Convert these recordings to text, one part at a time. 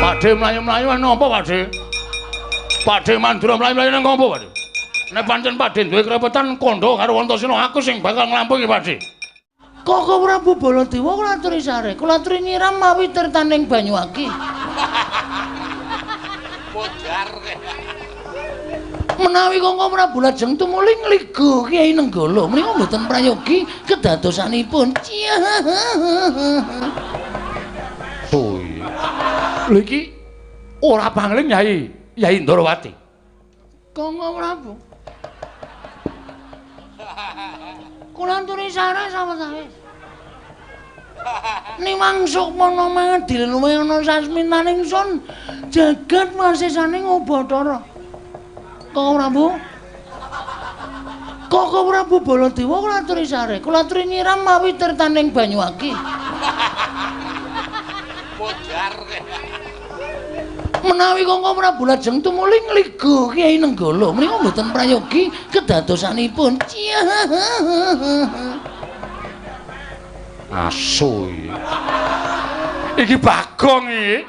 Pakde mlayu-mlayu napa Pakde? Pakde Mandura mlayu-mlayu nang ngopo Pakde? Nek pancen Pakde duwe krepetan kandha karo Antasena aku sing bakal nglampungi Pakde. Koko Prabu Baladewa kula aturi sare, kula aturi nyiram mawi tirtaning banyu aki. Modar. Menawi Koko Prabu lajeng tumuli ngligo Kyai Nenggala menika mboten prayogi kedadosanipun. Oh iya. Lho iki ora pangling Yai, Yai Ndorowati. Koko Prabu. Kula aturi sare sawetawis. Niwang sukmana mangadil luwih ana sasmitaning sun jagat wasisaning Ubathara. Koko Prabu. Koko Prabu Baladewa kula aturi sare, kula aturi nyiram mawi tirtaning banyu aki. Modar. Menawi Koko Prabu lajeng tumuli ngligo Kyai Nenggala menika mboten prayogi kedadosanipun. Asu iki. Iki Bagong iki.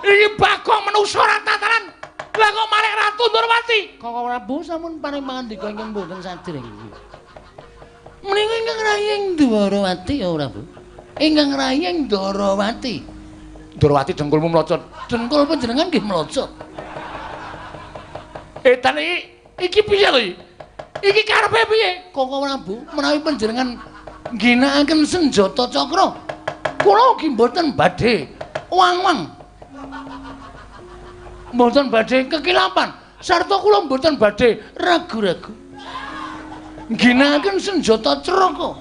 Iki Bagong manusa ora tataran. Lah kok malih Ratu Ndorowati? Koko Prabu sampun paring pangandika ingkang mboten sadèrèng. Menika ingkang raying Ndorowati ya Prabu. Ingkang raying Ndorowati. Ndorowati dengkulmu mlocot. Dengkul panjenengan nggih mlocot. Edan iki iki piye lho iki? Iki karepe piye? Koko Prabu, menawi panjenengan ngginakaken senjata cakra, kula ugi mboten badhe wang-wang. Mboten badhe kekilapan, sarta kula mboten badhe ragu-ragu. Ngginakaken senjata craka.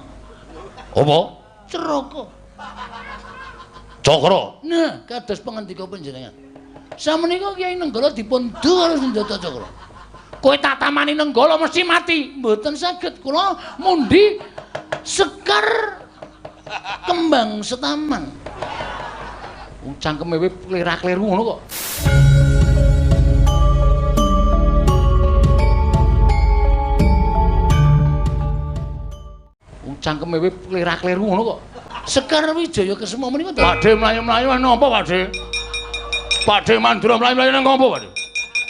Apa? Craka. Cakra. Nah, kados pangandika panjenengan. Samenika Kyai Nenggala dipun du karo senjata cakra. Kowe tatamani Nenggala mesti mati. Mboten saged kula mundi sekar kembang setaman. Cangkeme kowe klera-kleru ngono kok. Cangkeme kowe klera-kleru ngono kok. Sekar Wijaya Kesuma menika to. Pakde mlayu-mlayu napa Pakde? Pakde Mandura mlayu-mlayu nang ngopo Pakde?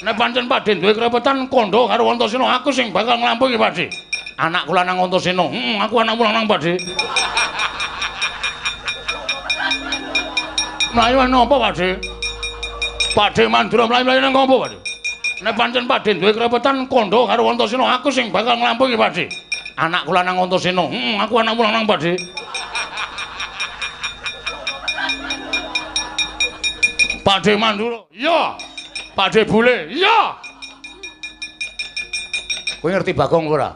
Nek pancen Pakde duwe krepetan kandha karo Antasena aku sing bakal nglampungi Pakde. Anakku lanang Antasena. Heeh, aku anakmu lanang Pakde. Mlayu napa Pakde? Pakde Mandura mlayu-mlayu nang ngopo Pakde? Nek pancen Pakde duwe krepetan kandha karo Antasena aku sing bakal nglampungi Pakde. Anakku lanang Antasena. Heeh, aku anakmu lanang Pakde. Pakde Mandura, iya. Pakde Bule, iya. Kowe ngerti Bagong ora?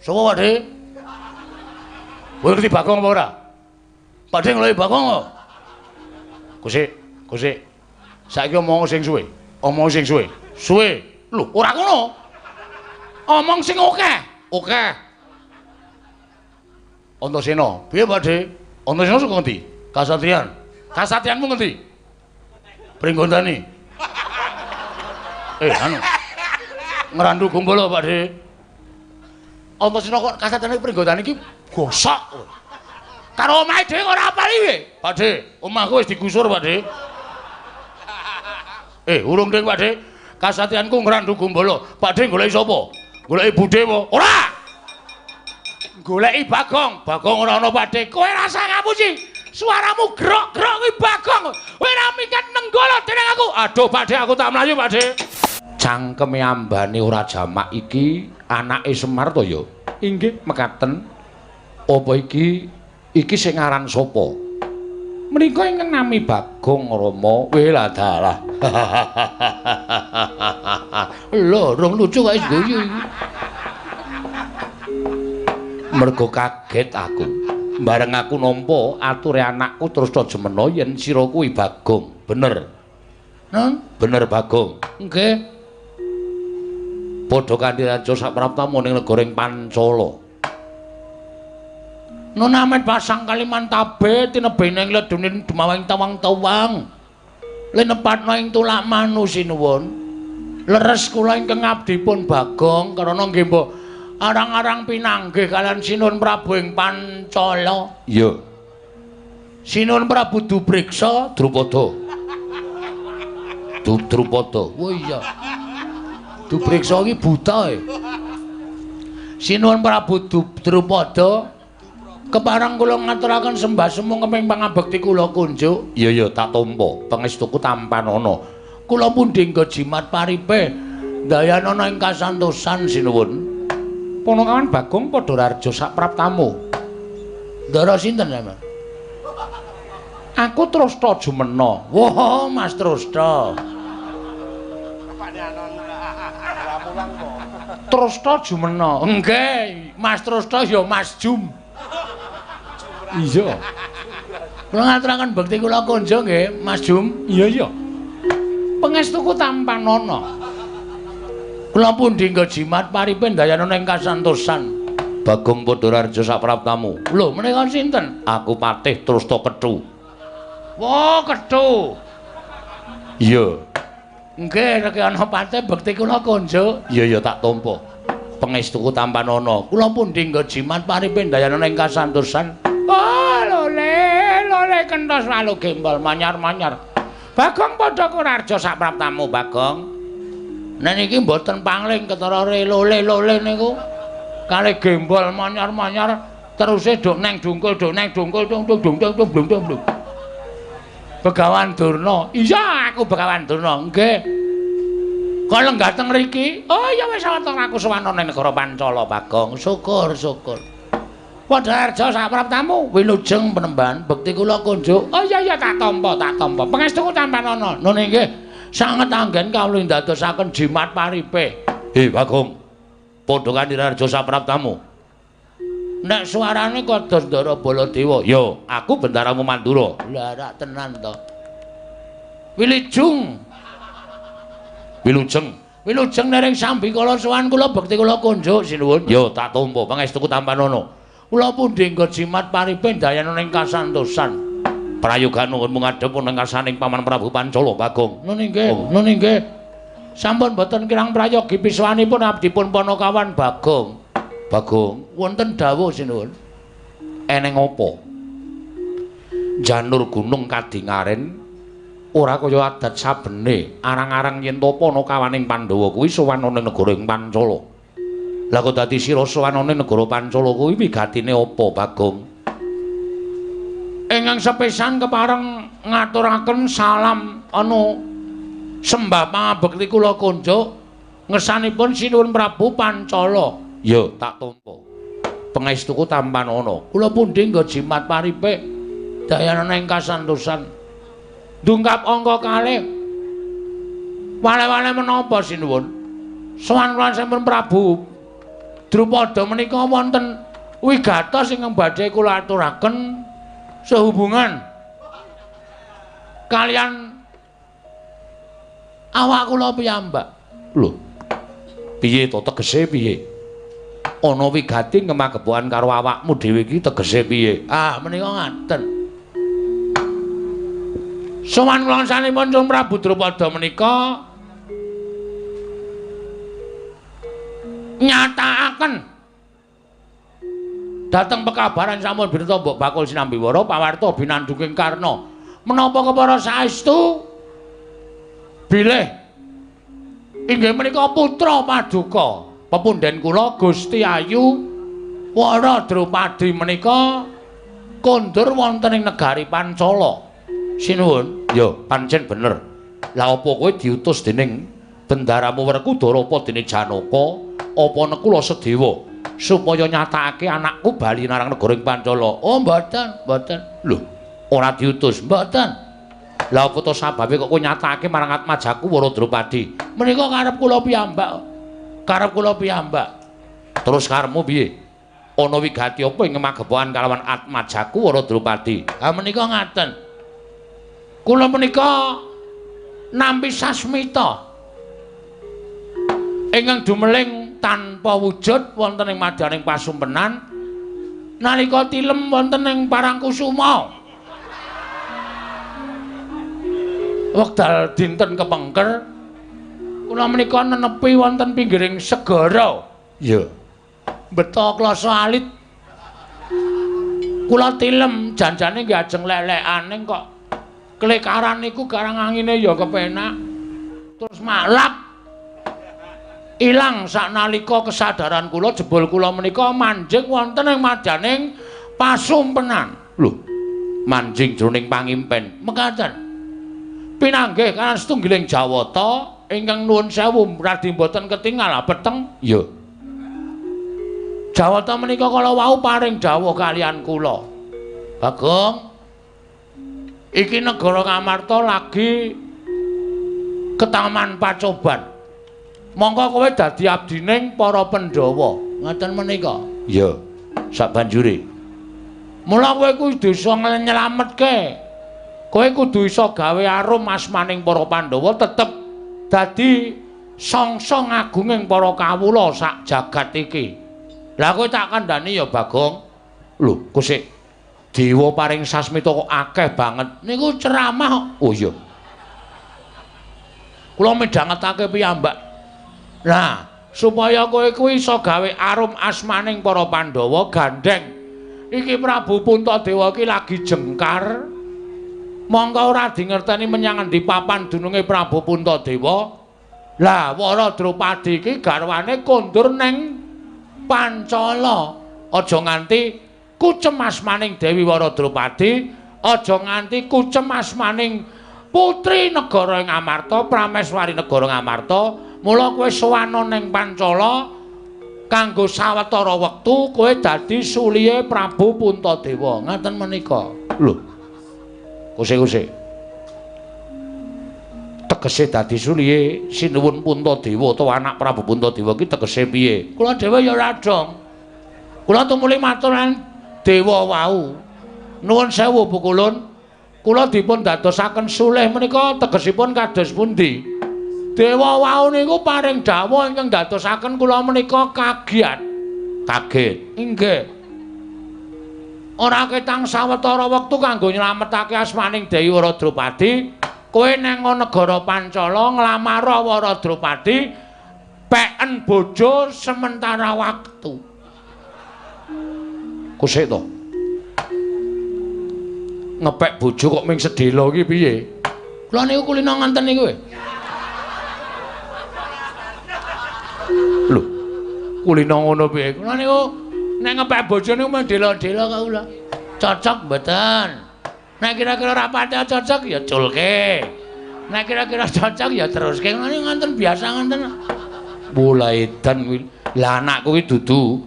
Sapa Pakde? Kowe ngerti Bagong apa ora? Pakde ngeloki Bagong kok. Kusik, kusik. Saiki omong sing suwe, omong sing suwe. Suwe. Lho, ora ngono. Omong sing akeh, akeh. Antasena, piye Pakde? Antasena saka ngendi? Kasatriyan. Kasatriyanmu ngendi? Pringgondani. Anu. Ngrandu Gumbala, Pakde. Antasena kok kasatriyane Pringgondani iki gosok. Karo omahe dhewe ora apal iki, Pakde. Omahku wis digusur, Pakde. Urung ding, Pakde. Kasatriyanku Ngrandu Gumbala. Pakde goleki sapa? Goleki budhe apa? Ora. Goleki Bagong. Bagong ora ana, Pakde. Kowe rasa ngapusi. Suaramu grok-grok kuwi Bagong. Kowe ora minggat Nenggala dening aku. Aduh, Pakde, aku tak mlayu, Pakde. Cangkeme ambane ora jamak iki anake Semar to ya? Inggih, mekaten. Apa iki iki sing aran sapa? Menika ingkang nami Bagong Rama. Weh dalah. Lho, rong lucu kok wis guyu iki. Mergo kaget aku. Bareng aku nampa ature anakku terus jemena yen sira kuwi Bagong. Bener. Nun? Bener Bagong. Nggih. Padha kanthi raja sapraptamu ning negara ing Pancala. Nun amet pasang Kalimantabe tinebene ing ledunin dumawang tawang-tawang. Linepatna ing tulak manu sinuwun. Leres kula ingkang abdipun Bagong karana nggih mbok arang-arang pinanggih kalian Sinun Prabu ing Pancala. Iya. Sinun Prabu Dubriksa Drupada. Drupada. Oh iya. Dubriksa iki buta e. Sinuwun Prabu Drupada, kepareng kula ngaturaken sembah sumung keping pangabekti kula kunjuk. Iya iya tak tampa, pangestuku tampanana. Kula pundi nggo jimat paripe ndayanana ing kasantosan sinuwun. Panakawan Bagong padha rarja sapraptamu. Ndara sinten sampeyan? Aku Trasta Jumena. Wah, Mas Trasta. Trasta Jumena. Nggih, Mas Trasta ya Mas Jum. Iya. Kula ngaturaken bekti kula konjo nggih, Mas Jum. Iya iya. Pangestuku tampanana. Kula pundi nggo jimat paripe ndayanana ing kasantosan. Bagong padha rarja sapraptamu. Lho, menika sinten? Aku Patih Trasta Kethu. Wah, Kethu. Iya. Nggih, rek ana patih bekti kula konjuk. Iya iya tak tampa. Pangestuku tampanana. Kula pundi nggo jimat paripe ndayanana ing kasantosan. Oh, lole, lole kentos lalu gembol manyar-manyar. Bagong padha kurarja sapraptamu, Bagong. Nek niki mboten pangling ketara lole-lole niku. Kalih gembol manyar-manyar teruse dok neng dungkul dok neng dungkul dung dung dung dung dung dung dung. Begawan Durna. Iya, aku Begawan Durna. Nggih. Kok lenggah teng mriki? Oh iya wis wonten aku sowan nang negara Pancala, Bagong. Syukur, syukur. Padha arja sapraptamu, wilujeng penemban bekti kula kunjuk. Oh iya iya tak tampa, tak tampa. Pangestuku tampanana. Nun inggih, sanget anggen kawula ndadosaken jimat paripe. He, Bagong. Padha kanthi arja sapraptamu. Nek suarane kados Ndara Baladewa, ya aku bendaramu Mandura. Lah rak tenan to. Wilujeng. Wilujeng. Wilujeng nering sambikala sowan kula bekti kula kunjuk sinuwun. Ya tak tampa pangestuku tampanana. Kula pundi nggo jimat paripe ndayanana ing kasantosan. Prayoga nuwun ngadhep wonten ngarsaning Paman Prabu Pancala, Bagong. Nun inggih, nun inggih. Sampun boten kirang prayogi pisuwanipun abdipun Panakawan Bagong. Bagong, wonten dawuh sinuwun. Eneng apa? Janur gunung kadingaren ora kaya adat sabene, arang-arang yen to panakawaning Pandhawa kuwi sowan ana ning negara ing Pancala. Lah kok dadi sira sowan ana ning negara Pancala kuwi wigatine apa, Bagong? Ingkang sepisan kepareng ngaturaken salam anu sembah pangabekti kula kunjuk ngersanipun Sinuwun Prabu Pancala. Ya, tak tampa. Pangestuku tampanana. Kula pundi nggo jimat paripe dayanana ing kasantosan. Dungkap angka kalih. Wale-wale menapa sinuwun? Sowan kula sampun Prabu Drupada menika wonten wigatos ingkang badhe kula aturaken sehubungan kalian awak kula piyambak. Lho. Piye to tegese piye? Ana wigati ngemagepokan karo awakmu dhewe iki tegese piye? Ah, menika ngaten. Sowan kula sanipun Sang Prabu Drupada menika nyatakake dhateng pekabaran sampun birta mbok bakul sinambiwara pawarta binandunging Karna. Menapa kepara saestu bilih inggih menika putra paduka pepunden kula Gusti Ayu Wara Drupadi menika kondur wonten ing negari Pancala. Sinuwun. Ya, pancen bener. Lah apa kowe diutus dening bendaramu Werkudara apa dene Janaka apa Nekula Sedewa supaya nyatakake anakku bali marang negara ing Pancala? Oh, mboten, mboten. Lho, ora diutus, mboten. Lah apa to sababe kok kowe nyatakake marang atmajaku Wara Drupadi? Menika karep kula piyambak. Karep kula piyambak. Terus karepmu piye? Ana wigati apa ing magepokan kalawan atmajaku Wara Drupadi? Ha menika ngaten. Kula menika nampi sasmita ingkang dumeling tanpa wujud wonten ing madyaning pasumpenan nalika tilem wonten ing Parangkusuma. Wekdal dinten kepengker kula menika nenepi wonten pinggiring segara. Iya. Beta klasa alit. Kula tilem janjane nggih ajeng lelekane kok klekaran niku karang angine ya kepenak. Terus maklap ilang saknalika kesadaran kula jebul kula menika manjing wonten ing madyaning pasumpenan. Lho, manjing jroning pangimpen. Mekaten. Pinanggih kan setunggiling Jawata ingkang nuwun sewu radi mboten ketingal peteng. Iya. Jawata menika kala wau paring dawuh kalian kula. Bagong, iki negara Ngamarta lagi ketaman pacoban. Mongko kowe dadi abdining para Pandhawa. Ngaten menika. Iya. Sabanjure. Mula kowe kudu iso nyelametke. Kowe kudu iso gawe arum asmaning para Pandhawa tetep dadi songsong agunging para kawula sak jagat iki. Lah kowe tak kandhani ya Bagong. Lho, kok sik dewa paring sasmita kok akeh banget. Niku ceramah kok. Oh iya. Kula midhangetake piyambak. Lah, supaya kowe kuwi iso gawe arum asmaning para Pandhawa gandheng. Iki Prabu Puntadewa iki lagi jengkar. Mongko ora dingerteni menyang endi papan dununge Prabu Puntadewa. Lah, Wara Drupadi iki garwane kondur neng Pancala. Aja nganti kucem asmaning Dewi Wara Drupadi, aja nganti kucem asmaning putri negara Ngamarta, Prameswari negara Ngamarta. Mula kowe sowana ning Pancala kanggo sawetara wektu kowe dadi sulihe Prabu Puntadewa. Ngaten menika. Lho. Kuse-kuse. Tegese dadi sulihe Sinuwun Puntadewa utawa anak Prabu Puntadewa ki tegese piye? Kula dhewe ya ora dong. Kula tumuli matur dewa wau. Nuwun sewu Pukulun. Kula dipun dadosaken sulih menika tegesipun kados pundi? Dewa wau niku paring dawuh ingkang dadosaken kula menika kagiat. Kaget. Inggih. Ora ketang sawetara wektu kanggo nyelametake asmaning Dewi Wara Drupadi, kowe nang negara Pancala nglamar Wara Drupadi peken bojo sementara waktu. Kusik to. Ngepek bojo kok ming sedhela iki piye? Kula niku kulino nganten niku. Lho, kulino ngono piye? Kula niku nek ngepek bojo niku mung dela-dela kok kula. Cocok mboten? Nek kira-kira ora pati cocok ya culke. Nek kira-kira cocok ya teruske. Ngono niku nganten biasa nganten. Mulai edan kuwi. Lah anakku kuwi dudu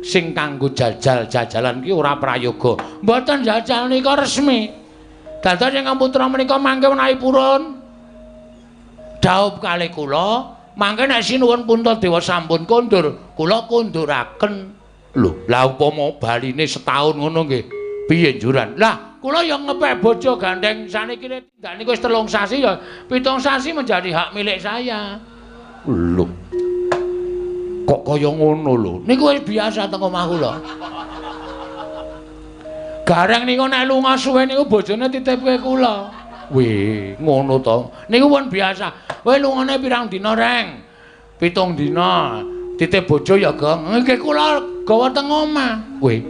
sing kanggo jajal-jajalan ki ora prayoga. Mboten jajal nika resmi. Dados ingkang putra menika mangke menawi purun dhaup kalih kula, mangke nek Sinuwun Puntadewa sampun kondur, kula konduraken. Lho, lah upama baline setahun ngono nggih, piye njuran? Lah, kula ya ngepek bojo gandeng saniki tindak niku wis 3 sasi ya, 7 sasi menjadi hak milik saya. Lho. Kok kaya ngono lho? Niku wis biasa teng omah kula. Gareng niku nek lunga suwe niku bojone titipke kula. Wih, ngono to. Niku pun biasa. Kowe lungane pirang dina, Reng? 7 dina. Titip bojo ya, Gong. Nggih kula gawa teng omah. Wih.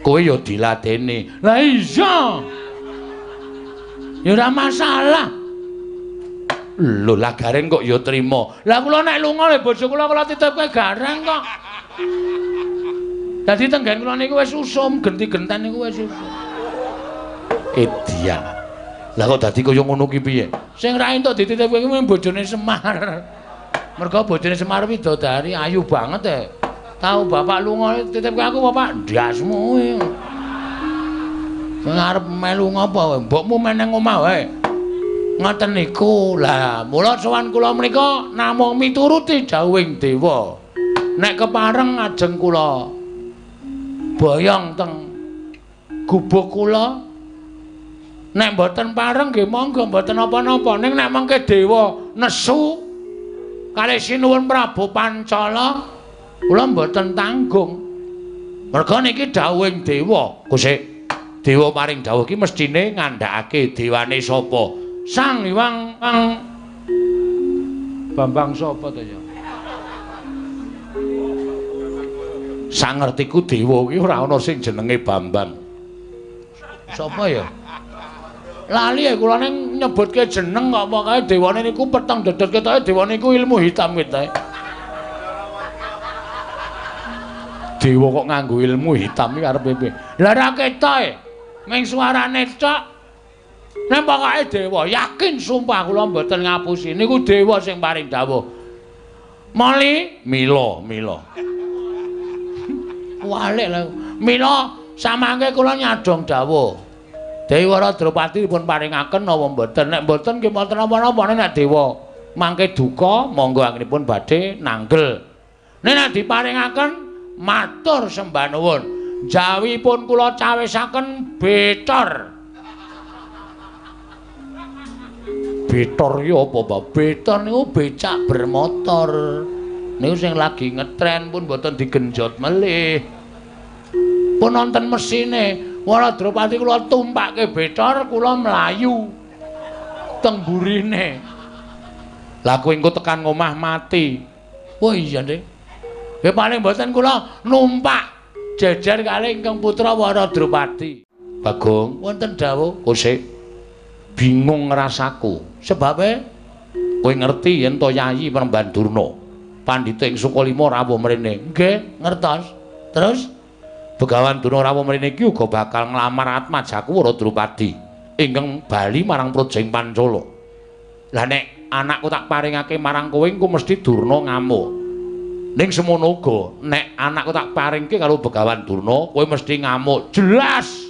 Kowe ya diladeni. Lah iya. Ya ora masalah. Lho, lah Gareng kok ya trima. Lah kula nek lunga lho bojo kula kula titipke Gareng kok. Dadi tenggen kula niku wis usum, genti-genten niku wis usum. Edian. Lah kok dadi kaya ngono ki piye? Sing ra entuk dititipke kuwi bojone Semar. Mergo bojone Semar widodari ayu banget e. Tau bapak lunga titipke aku bapak ndasmu kuwi. Sing arep melu ngopo mbokmu meneng omah wae. Ngoten niku. Lah mula sowan kula menika namung mituruti dawuhing dewa. Nek kepareng ajeng kula boyong teng gubuk kula. Nek mboten pareng nggih monggo mboten napa-napa. Ning nek mengke dewa nesu kalih Sinuwun Prabu Pancala kula mboten tanggung. Merga niki dawuhing dewa. Kusik dewa paring dawuh iki mesthine ngandhakake dewane sapa? Sang Hyang Bambang sapa to ya? Sangertiku dewa iki ora ana sing jenenge Bambang. Sapa ya? Lali ya kula ning nyebutke jeneng kok pokoke dewane niku peteng dedet ketoke dewane niku ilmu hitam ketoke. Dewa kok nganggo ilmu hitam iki arep piye? Lah ora ketok e. Ming suarane tok. Nek pokoke dewa yakin sumpah kula mboten ngapusi niku dewa sing paring dawuh. Moli mila mila. Walik lho. Mila samangke kula nyadong dawuh. Dewi Wara Drupadi dipun paringaken napa mboten? Nek mboten nggih mboten napa-napa nek dewa mangke duka monggo anggenipun badhe nanggel. Nek nek diparingaken matur sembah nuwun. Jawipun kula cawisaken betor. Betor iki apa, Pak? Betor niku becak bermotor. Niku sing lagi ngetren pun mboten digenjot melih. Pun wonten mesine. Wara Drupadi kula tumpakke betor, kula mlayu teng burine. Lah kowe engko tekan ngomah mati. Oh iya, Dik. Nggih paling mboten kula numpak jejer kalih ingkang putra Wara Drupadi. Bagong, wonten dawuh kosik. Bingung rasaku. Sebabe kowe ngerti yen to Yayi Premban Durna pandhita ing Sukalima rawuh mrene. Nggih, ngertos. Terus Begawan Durna rawuh mrene iki uga bakal nglamar atmajaku Wara Drupadi ingkang bali marang Projeng Pancala. Lah nek anakku tak paringake marang kowe engko mesti Durna ngamuk. Ning semono uga nek anakku tak paringke karo Begawan Durna kowe mesti ngamuk. Jelas.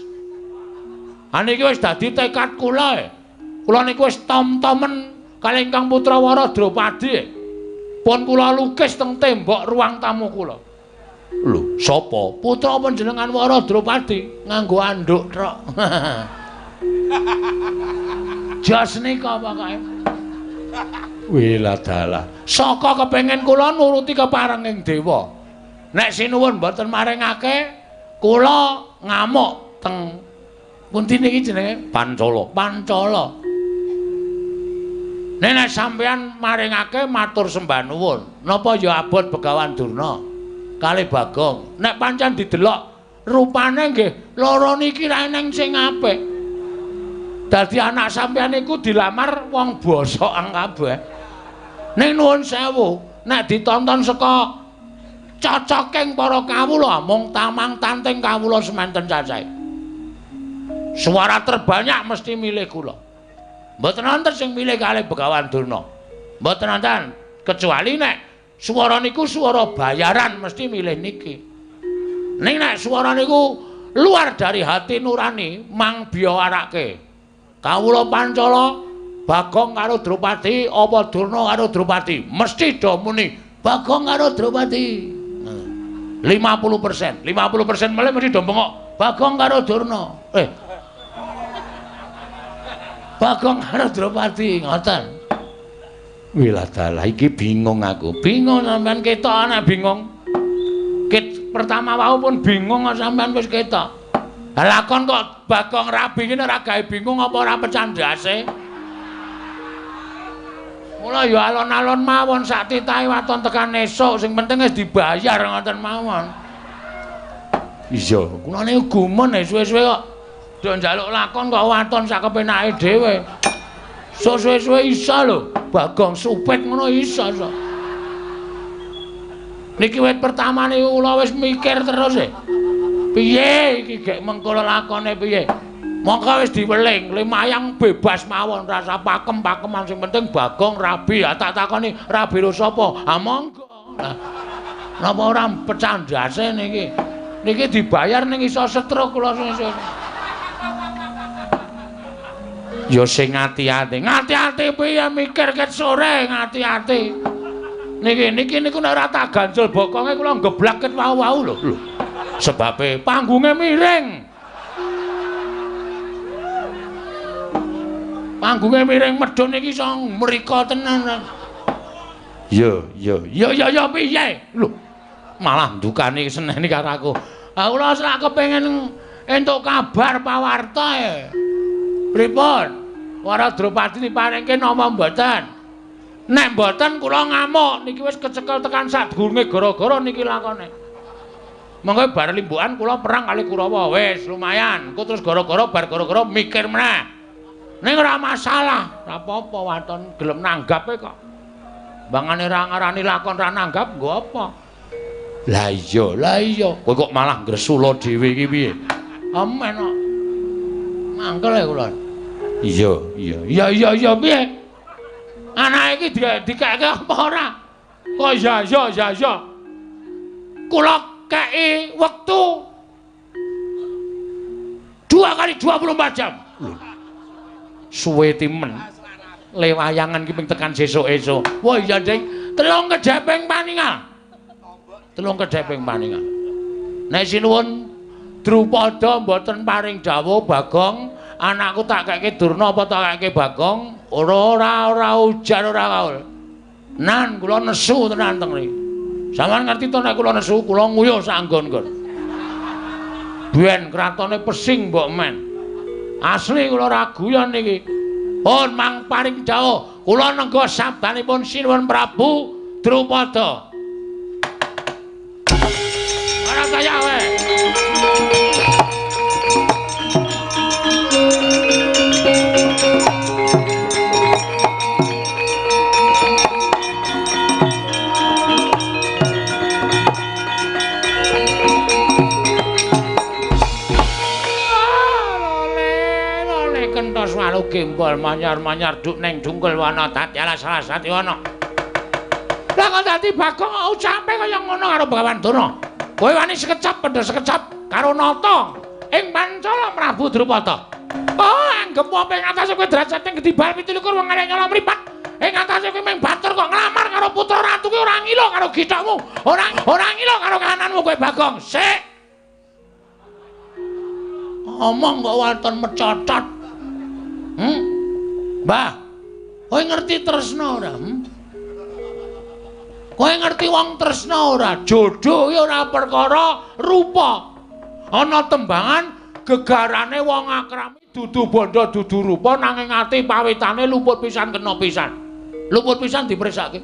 Ha niki wis dadi tekad kula. Kula niku wis tom-tomen kalih ingkang putra Wara Drupadi. Pun kula lukis teng tembok ruang tamu kula. Lho, sapa? Putra panjenengan Wara Drupadi nganggo anduk trok. Jos nika pokoke. Wiladalah. Saka kepengin kula nuruti keparenging dewa. Nek sinuwun mboten maringake, kula ngamuk teng pundi niki jenenge? Pancala. Pancala. Nek nek sampeyan maringake matur sembah nuwun. Napa ya abot Begawan Durna? Kalih Bagong. Nek pancen didelok rupane nggih loro niki ra eneng sing apik. Dadi anak sampeyan niku dilamar wong bosokan kabeh. Ning nuwun sewu, nek ditonton saka cocoking para kawula mung tamang tanting kawula semanten cacahe. Suara terbanyak mesti milih kula. Mboten wonten sing milih kalih Begawan Durna. Mboten wonten, kecuali nek suara niku suara bayaran mesti milih niki. Ning nek suara niku luar dari hati nurani mang biyawarake. Kawula Pancala Bagong karo Drupadi apa Durna karo Drupadi mesti do muni Bagong karo Drupadi. 50%, 50% melih mesti do bengok Bagong karo Durna. Bagong karo Drupadi ngoten. Wiladalah iki bingung aku. Bingung sampean ketok ana bingung. Ket pertama wau pun bingung sampean wis ketok. Lah lakon kok Bagong rabi ngene ora gawe bingung apa ora pecah ndase. Mula ya alon-alon mawon sak titahe waton tekan esuk sing penting wis dibayar ngoten mawon. Iya, kula niku gumun suwe-suwe kok do njaluk lakon kok waton sak kepenake dhewe. Suwe-suwe iso lho, Bagong supit ngono iso. Niki wit pertama niku kula wis mikir terus e. Piye iki gek mengko lakone piye? Mongko wis diweling, lumayang bebas mawon rasa pakem-pakeman sing penting Bagong rabi. Ha tak takoni rabi ro sapa? Ha monggo. Lah napa ora pecah ndase niki? Niki dibayar ning iso stroke kula sesuk. Ya sing ati-ati. Ngati-ati piye mikir ket sore ngati-ati. Niki niki niku nek ora tak ganjel bokonge kula geblak ket wau-wau lho. Lho. Sebabe panggunge miring. Panggunge miring medhun iki iso mrika tenan. Ya, ya, ya ya ya piye? Lho. Malah ndukani seneni karo aku. Ha kula sak kepengin entuk kabar pawarta e. Pripun? Wara Drupadi diparingke napa mboten? Nek mboten kula ngamuk niki wis kecekel tekan sadurunge gara-gara niki lakone. Monggo bar limbukan kula perang kali Kurawa wis lumayan. Engko terus gara-gara bar gara-gara mikir meneh. Ning ora masalah, ora apa-apa waton gelem nanggape kok. Bangane ra ngarani lakon ra nanggap nggo apa? Lah iya, lah iya. Kowe kok malah ngresula dhewe iki piye? Amen kok. Mangkel ya kula. Iya, iya. Iya, iya, iya piye? Anake iki dikeke apa ora? Kok iya, iya, iya, iya. Kula kei wektu 2 kali 24 jam. Suwe timen. Le wayangan ki ping tekan sesuk esuk. Wah iya, Ding. Telung kedheping paningal. Telung kedheping paningal. Nek sinuwun Drupada mboten paring dawuh Bagong, anakku tak keke Durna apa tak keke Bagong? Ora ora ora ujar ora kaul. Nan kula nesu tenan teng mriki. Sampeyan ngerti to nek kula nesu, kula nguyuh sak nggon-nggon. Ben kratone pesing mbok men. Asli kula ora guyon niki. Pun mang paring dawuh, kula nengga sabdanipun Sinuwun Prabu Drupada. Ora kaya wae. Walu gembol manyar-manyar duk neng dungkul wana dadi alas alas dadi wana. Lah kok dadi Bagong ucape kaya ngono karo Begawan Durna. Kowe wani sekecap pendha sekecap karo nata ing Pancala Prabu Drupada. Oh, anggep apa ing atase kowe derajate gedhi bal 27 wong arek nyala mripat. Ing atase kowe mung batur kok nglamar karo putra ratu kuwi ora ngilo karo githokmu, ora ngilo karo kananmu kowe Bagong. Sik. Omong kok waton mecocot. Mbah, kowe ngerti tresna ora? Kowe ngerti wong tresna ora? Jodoh ki ora perkara rupa. Ana tembangan gegarane wong akrami dudu bondo dudu rupa nanging ati pawitane luput pisan kena pisan. Luput pisan dipresake.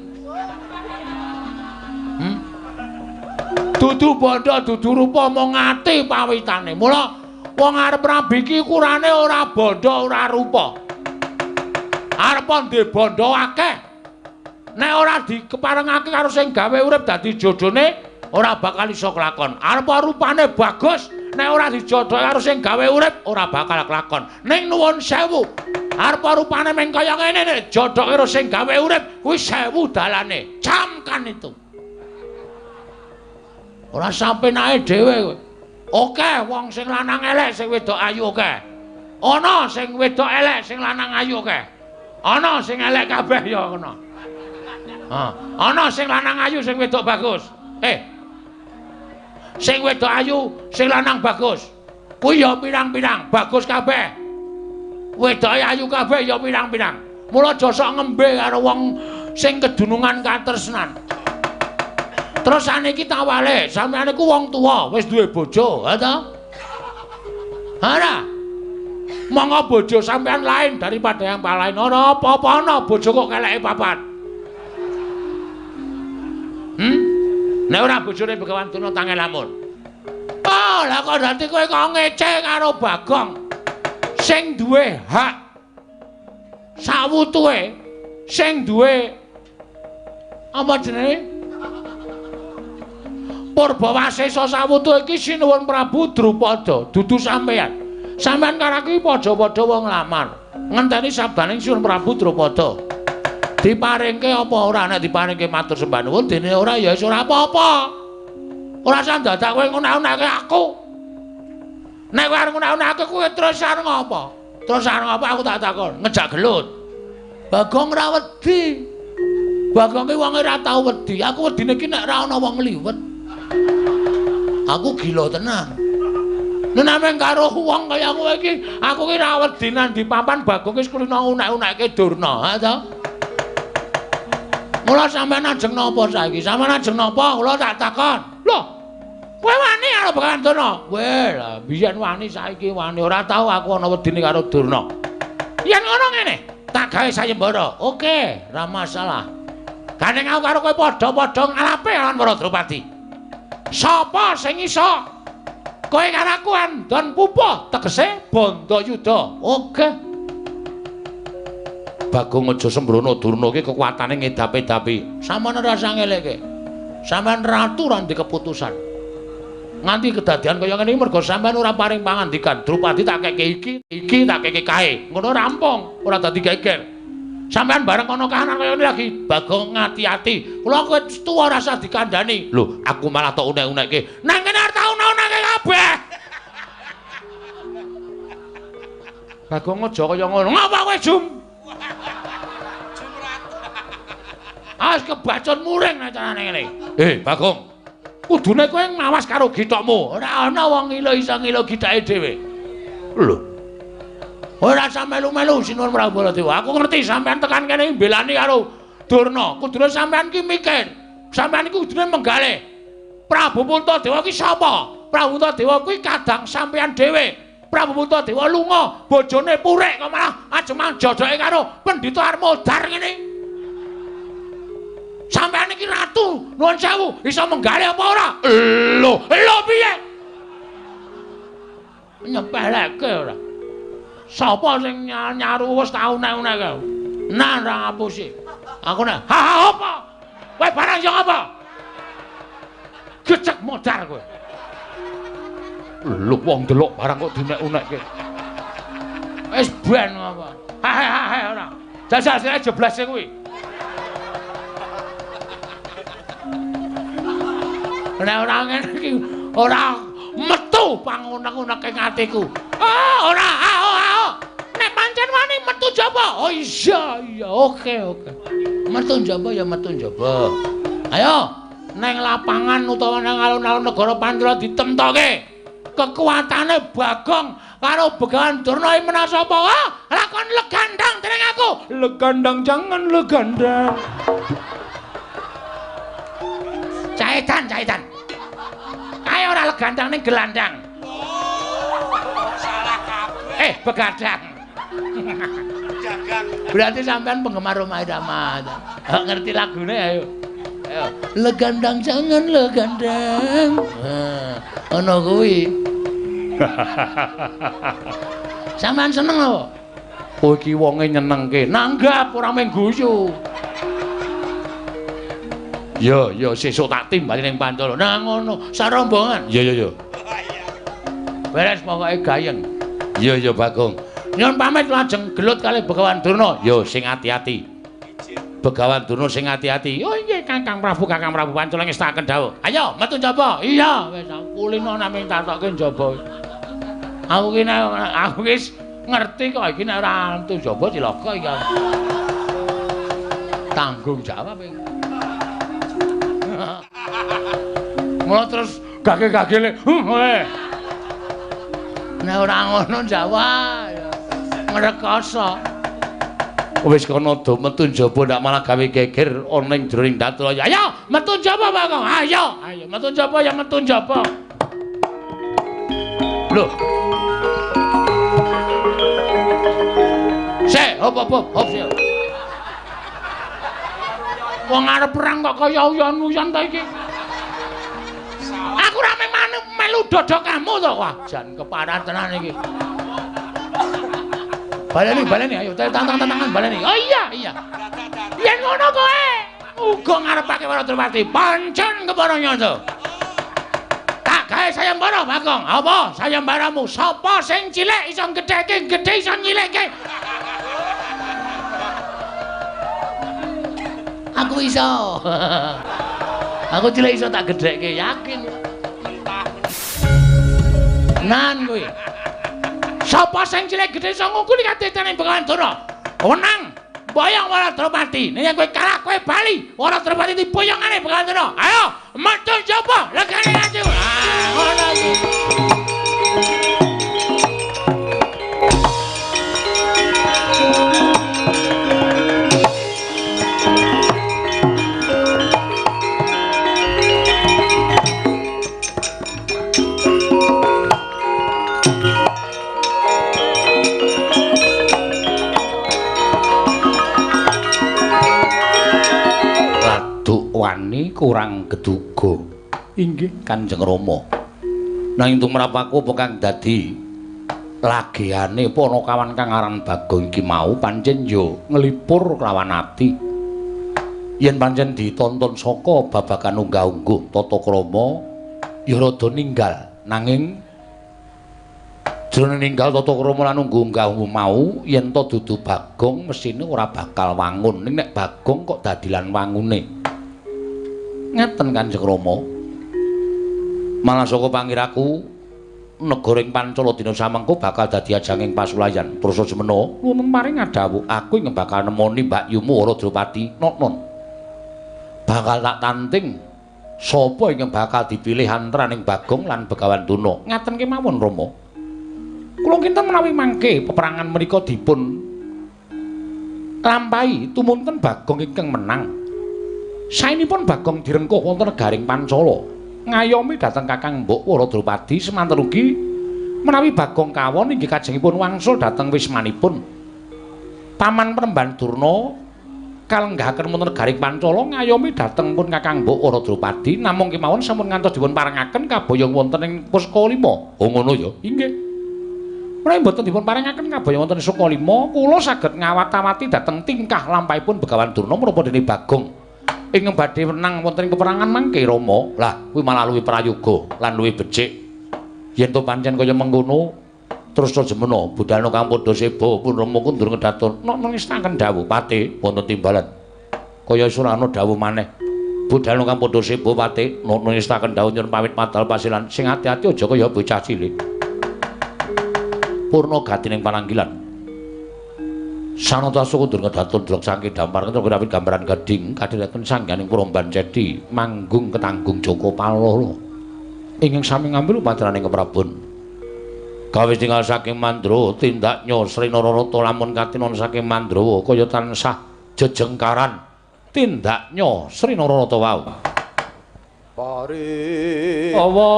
Dudu bondo dudu rupa mung ati pawitane. Mula wong arep rabi iki ukurane ora bondo ora rupa. Arep ndek bondo akeh. Nek ora dikeparengake karo sing gawe urip dadi jodhone ora bakal iso kelakon. Arep rupane bagus, nek ora dijodhoke karo sing gawe urip ora bakal kelakon. Ning nuwun sewu, arep rupane meng kaya ngene nek jodhoke karo sing gawe urip kuwi sewu dalane. Camkan itu. Ora sampenake dhewe kowe. Oke, wong sing lanang elek sing wedok ayu oke. Ana sing wedok elek sing lanang ayu oke. Ana sing elek kabeh ya ngono. Ha, ana sing lanang ayu sing wedok bagus. Sing wedok ayu sing lanang bagus. Kuwi ya pirang-pirang, bagus kabeh. Wedoke ayu kabeh ya pirang-pirang. Mula aja sok ngembe karo wong sing kedunungan katresnan. Terus saniki tawale, sampeyan iku wong tuwa, wis duwe bojo, ha ta? Ora. Monggo bojo sampeyan lain daripada yang lain. Ora apa-apa ana bojo kok keleke papat. Nek ora bojone Begawan Durna tange lamun. Oh, lah kok dadi kowe kok ngece karo Bagong. Sing duwe hak sawutuhe, sing duwe apa jenenge? Purbawasesa sawutuhe iki Sinuwun Prabu Drupada, dudu sampeyan. Sampeyan karo aku padha-padha wong nglamar. Ngenteni sabdaning Sinuwun Prabu Drupada. Diparingke apa ora? Nek diparingke matur sembah nuwun, dene ora ya wis ora apa-apa. Ora usah dadak kowe ngunak-unake aku. Nek kowe arep ngunak-unake kowe terus arep ngopo? Terus arep ngopo aku tak takon, ngejak gelut. Bagong ora wedi. Bagong ki wonge ora tau wedi. Aku wedine ki nek ora ana wong liwet. Aku gila tenan. Nek nameng karo wong kaya kowe iki, aku ki ora wedi nang di papan Bagong wis kulino unek-unekke Durna, ha ta? Mula sampeyan ajeng napa saiki? Sampeyan ajeng napa? Kula tak takon. Lho, kowe wani karo Begawan Durna? Weh, lah biyen wani saiki wani. Ora tau aku ana wedine karo Durna. Yen ngono ngene, tak gawe sayembara. Oke, ora masalah. Gandeng aku karo kowe padha-padha ngalape lawan para Drupadi. Sapa sing iso? Kowe karo aku andon pupuh, tegese Bandayuda. Oke. Bagong aja sembrono, Durna iki kekuatane ngedap-edapi. Sampeyan ora usah ngeleke. Sampeyan ratu ora ndek keputusan. Nganti kedadian kaya ngene iki mergo sampeyan ora paring pangandikan. Drupadi tak keke iki, iki tak keke kae. Ngono rampung, ora dadi geger. Sampeyan bareng ana kahanan kaya ngene lagi, Bagong ngati-ati. Kula kowe tuwa ora usah dikandhani. Lho, aku malah tok unek-unekke. Nang kene arep tak unek-unekke kabeh. Bagong aja kaya ngono. Ngapa kowe jum? As kebacon muring nek carane ngene. Bagong. Kudune kowe ngawas karo githokmu. Ora ana wong ngilo iso ngilo githake dhewe. Lho. Ora usah melu-melu Sinuwun Prabu Baladewa. Aku ngerti sampean tekan kene mbelani karo Durna. Kudune sampean ki mikir. Sampean iki kudune menggalih. Prabu Puntadewa ki sapa? Prabu Puntadewa kuwi kadang sampean dhewe. Prabu Puntadewa lunga, bojone purik kok malah ajeman jodoke karo Pendhita Armodar ngene. Sampeyan iki ratu, nuwun sewu, iso menggalih apa ora? Lho, lho piye? Nyepeleke ora. Sapa sing nyaru wis tau unek-unekke? Nah, ora ngapusi. Aku nek, ha ha apa? Kowe barang yo apa? Gecek modar kowe. Lho wong delok barang kok diunek-unekke. Wis ben apa? Ha ha ha ora. Jajal sire jeblase kuwi. Nek ora ngene iki ora metu pangunek-uneke atiku. Ah ora, ah oh. Nek pancen wani metu njaba. Oh iya iya, oke oke. Metu njaba ya metu njaba. Ayo neng lapangan utawa nang alun-alun negara Pancala ditemtoke. Kekuatane Bagong karo Begawan Durna iki menang sapa? Ah, lakon legandang dening aku. Legandang jangan legandang. Caitan, caitan. Kae ora legandang ning gelandang. Salah kabeh. Begadang. Dagang. Berarti sampean penggemar Rhoma Irama. Ngerti lagune ayo. Ayo. Legandang jangan legandang. Nah, ono kuwi. Sampean seneng apa? Kowe iki wonge nyenengke. Nanggap ora mung guyu. Ya, ya sesuk tak timbali ning Pancala. Nah ngono, sarombongan. Ya, ya, ya. Beres pokoke gayeng. Ya, ya Bagong. Nyuwun pamit lajeng gelut kalih Begawan Durna. Ya sing ati-ati. Begawan Durna sing ati-ati. Oh nggih Kakang Prabu, Kakang Prabu Pancala ngestakaken dawuh. Ayo metu njaba. Iya, wis kulino namung tatoke njaba. Aku ki aku wis ngerti kok iki nek ora metu njaba cilaka iki. Tanggung jawab iki. Mula terus gage-gagele. Nek ora ngono Jawa ya ngrekoso. Wis kono do metu njaba ndak malah gawe geger ana ing jroning datul. Ayo metu njaba Bagong. Ayo, ayo metu njaba ya metu njaba. Lho. Sik, hop hop hop sik. Wong arep perang kok kaya uyon-uyon ta iki. Aku ora melu dodok kamu to. Wah, jan keparah tenan iki. Baleni, baleni, ayo tantang-tantangan baleni. Oh iya, iya. Yen ngono kowe uga ngarepake para Drupadi. Pancen kepara nyata. Tak gawe sayembara Bagong. Apa sayembaramu? Sapa sing cilik iso gedheke, gedhe iso nyilikke. Aku iso. Aku cilik iso tak gedhekke, yakin. Nan kuwi. Sapa sing cilik gedhe iso ngungkuli kadetane Begawan Durna? Wenang boyong para Drupadi. Nek kowe kalah kowe bali. Para Drupadi diboyongane Begawan Durna. Ayo metu njaba legane ati. Ah, ngono iki. Wani kurang geduga. Inggih Kanjeng Rama. Nanging tumrap aku apa kang dadi Lagiane panakawan kang aran Bagong iki mau pancen yo nglipur kelawan ati. Yen pancen ditonton saka babagan unggah-ungguh tata krama ya rada ninggal, nanging jroning ninggal tata krama lan unggah-ungguh mau yen to dudu Bagong mesine ora bakal wangun. Ning nek Bagong kok dadilan wangune. Ngeten Kanjeng Rama. Malah saka pangiraku negara ing Pancala dina samengko bakal dadi ajanging pasulayan. Terus semena nuwun paring adhawuh aku ing bakal nemoni mbakyumu Wara Drupadi Noknon. Bakal tak tanting sapa ingkang bakal dipilih antaraning Bagong lan Begawan Durna. Ngaten kemawon Rama. Kula kinten menawi mangke peperangan menika dipun lampahi tumunten Bagong ingkang menang. Saenipun Bagong direngkuh wonten negaring Pancala. Ngayomi dhateng Kakang Mbok Wara Drupadi semanten ugi menawi Bagong kawon inggih kajengipun wangsul dhateng wismanipun. Paman Premban Durna kalenggahaken wonten negaring Pancala ngayomi dhateng pun Kakang Mbok Wara Drupadi namung kemawon sampun ngantos dipun parengaken kaboyong wonten ing Pusaka Lima. Oh ngono ya? Inggih. Menawi mboten dipun parengaken kaboyong wonten Pusaka Lima, kula saged ngawat-awati dhateng tingkah lampahipun Begawan Durna menapa dene Bagong ingkang badhe menang wonten ing peperangan mangke Rama. Lah kuwi malah luwih prayoga lan luwih becik. Yen to pancen kaya mengkono terus jemena budalna kang padha seba pun Rama kundur ngedaton. Nok nangestaken dawuh pate wonten timbalan. Kaya surana dawuh maneh. Budalna kang padha seba pate nok nangestaken dawuh nyuwun pamit madal pasilan. Sing ati-ati aja kaya bocah cilik. Purna gatining pananggilan. Sanata kundur ngedaton delok saking dampar kawit gambaran gading kadhiraken sangganing Puromban Cedi manggung ketanggung Joko Palolo ingkang sami ngambil upacaraning keprabon. Kawis tinggal saking Mandra tindaknya Sri Nararata lamun katinon saking Mandrawa kaya tansah jejengkaran tindaknya Sri Nararata wau. Pari awa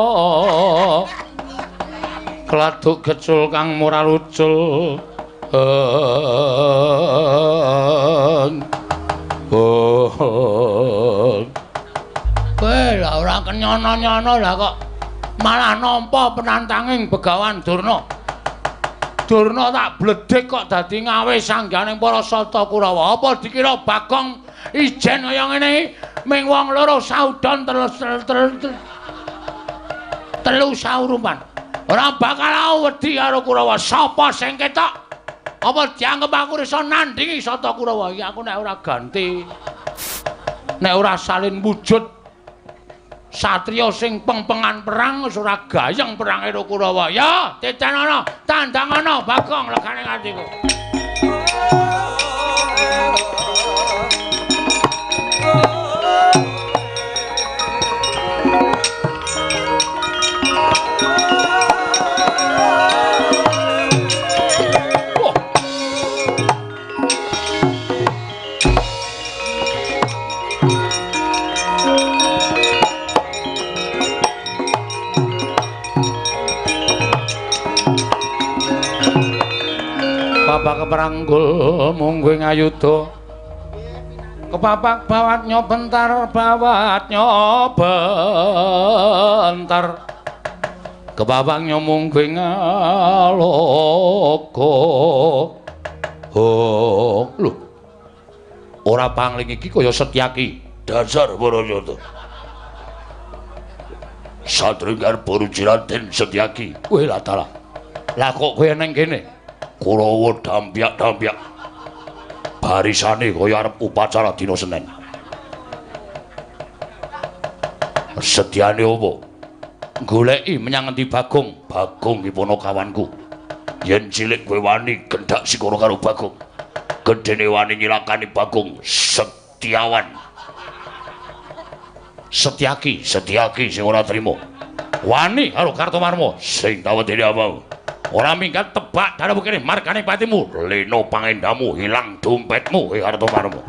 kladuk gecul kang murah lucul. Kowe lah ora kenyono-nyono lah kok malah nampa penantanging Begawan Durna. Durna tak bledhek kok dadi ngawe sangganing para Sata Kurawa. Apa dikira Bagong ijen kaya ngene iki ming wong loro saudon telu saurupan. Ora bakal wedi karo Kurawa. Sapa sing ketok? Apa dianggep aku iso nandingi Sata Kurawa? Iki aku nek ora ganti, nek ora salin wujud satriya sing pengpengan perang wis ora gayeng perange karo Kurawa. Ya, titenono, tandangana Bagong legane atiku. Bapak keperanggul mungguh ngayuda kepapak bawat nyobentar bawat nyobentar kepapak nyomungguh ngaloka. Oh lho ora pangling iki kaya Setyaki dasar Barayata satringgar Boruji Raden Setyaki. Kowe lah dalah lah kok kowe neng kene? Kurawa dampyak-dampyak barisane kaya arep upacara dina Senin. Setyane opo? Goleki menyang ngendi Bagong? Bagong ki ponokawanku. Yen cilik kowe wani gendhak sikara karo Bagong. Gedene wani nyilakani Bagong Setyawan. Setyaki, Setyaki sing ora trima. Wani karo Kartomarma sing tawedene apa? Ora minggat tebak daramu kene margane patimu. Leno pangendamu hilang dompetmu eh Kartomarma.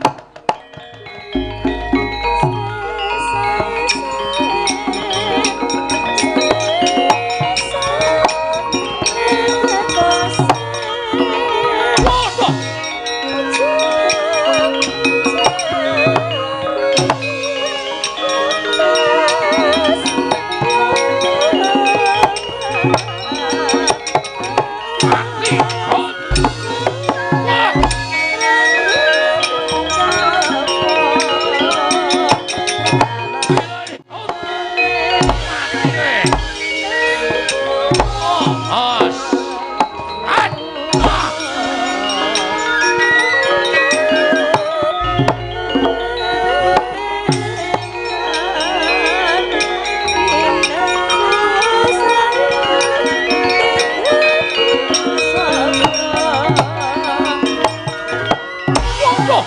Waduh.